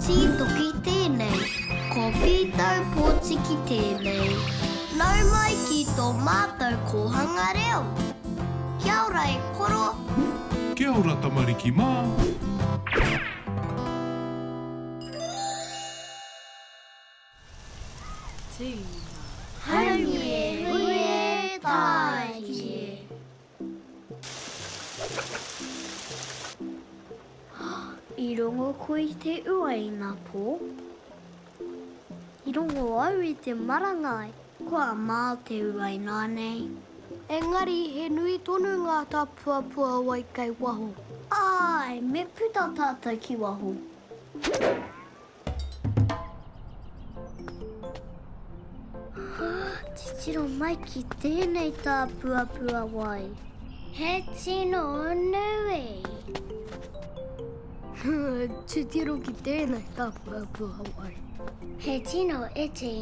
Tītoki tēnei. Ko Pītau Pōtiki tēnei. Nau mai ki tō mātou kōhanga reo. Kia ora e koro. Kia ora tamariki mā. Tīna. Haumi e hui e tāiki e. I rongo koe i te ua i ngā pō? I rongo au i te marangai. Kua mā te ua inānei. Engari he nui tonu ngā tāpuapua wai kei waho. Āe, me puta tātou ki waho. Titiro mai ki tēnei tāpuapua wai. He tino nui. Titiro ki tēnei tāpuapua wai. He tino iti.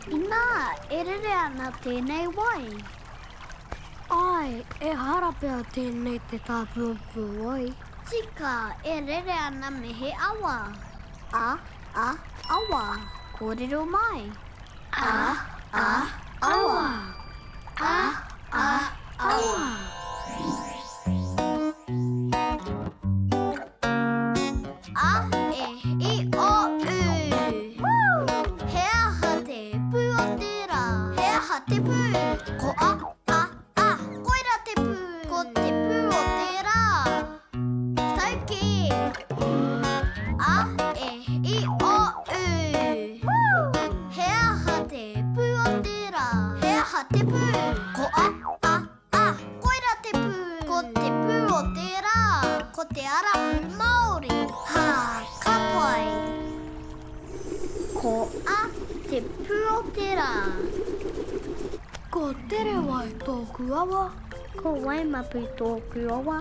Inā, e rere ana tēnei wai. Āe, ehara pea tēnei te tāpuapua wai. Tika, e rere ana me he awa. A, a, awa. Kōrero mai. A, a, awa. A, a, awa. A, E, I, O, U. He aha te pū o te rā? He aha te pū? Ko a, a, a. Koira te pū. Ko te pū o te rā. Taukē. A, E, I, O, U. He aha te pū o te rā? He aha te pū? Ko a, a, a. Koira te pū. Ko te pū o te rā. Ko te ara pū Māori. Hā, ka pai. Ko a te pū o te rā. Ko Terewai tōku awa. Ko Waimapu tōku awa.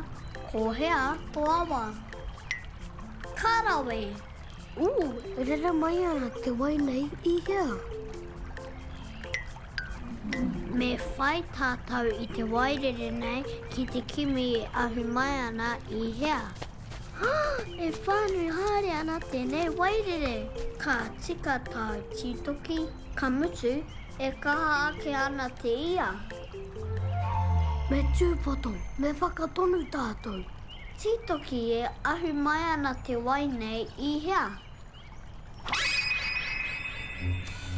Ko hea tō awa? Ka rawe! Ū, e rere mai ana te wai nei i hea? Me whai tātou i te wairere nei ki te kimi e ahu mai ana i hea. E whānui haere ana tēnei wairere. Ka tika tāu tītoki, ka mutu, e kaha ake ana te ia. Me tūpato, me whakatonu tātou. Tītoki e ahu mai ana te wai nei i hea?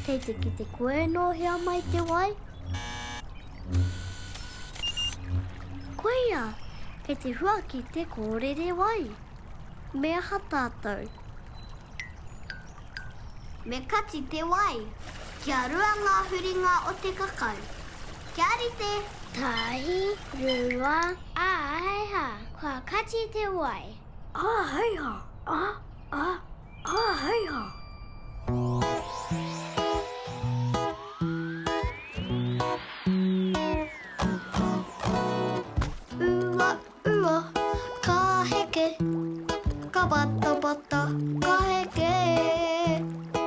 Kei te kite koe nō hea mai te wai? Koia, kei te huaki te kōrere wai. Me aha tātou? Me kati te wai. Kia rua ngā huringa o te kakau. Kia rite! Tahi, rua, ā, hei hā, kua kati te wai. Ā, hei hā, ā, ā, ā, hei hā. Ua, ua, ka heke, ka patapata, ka heke,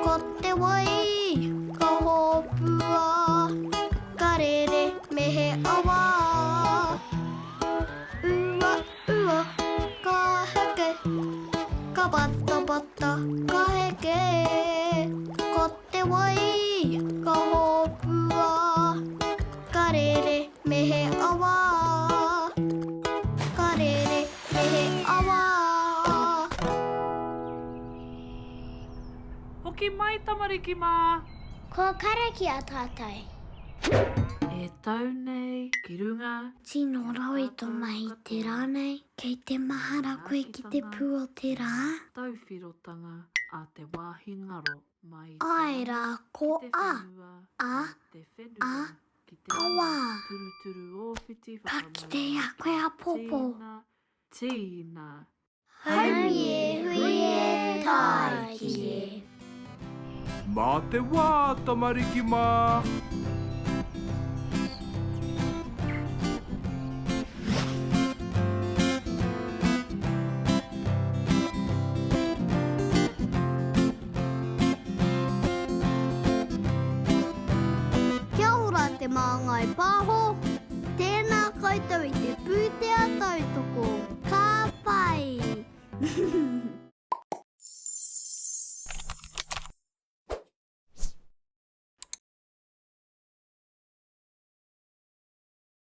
ko te wai, ka hōpua, ka rere me he awa. Ua, ua, ka heke, ka patapata, ka heke, ko te wai, ka hōpua, ka rere me he awa. Ka rere me he awa. Hoki mai tamariki mā! Kua karakia tātou. E tau nei ki runga. Tino rawe to mahi te rā nei. Kei te mahara koe ki te pū o te rā? Tauwhirotanga a te wāhi ngaro mai i te Āe rā, rangi ko ki te a, whenua, a, i te whenua a, ki te awa. rangi, turuturu ōwhiti Ka kite i a koe āpōpō. Tīna, tīna, Haumi e hui e tāiki e. Mā te wā, tamariki mā! Kia ora Te Māngai Pāho! Tēnā koutou i te pūtea tautoko. Ka.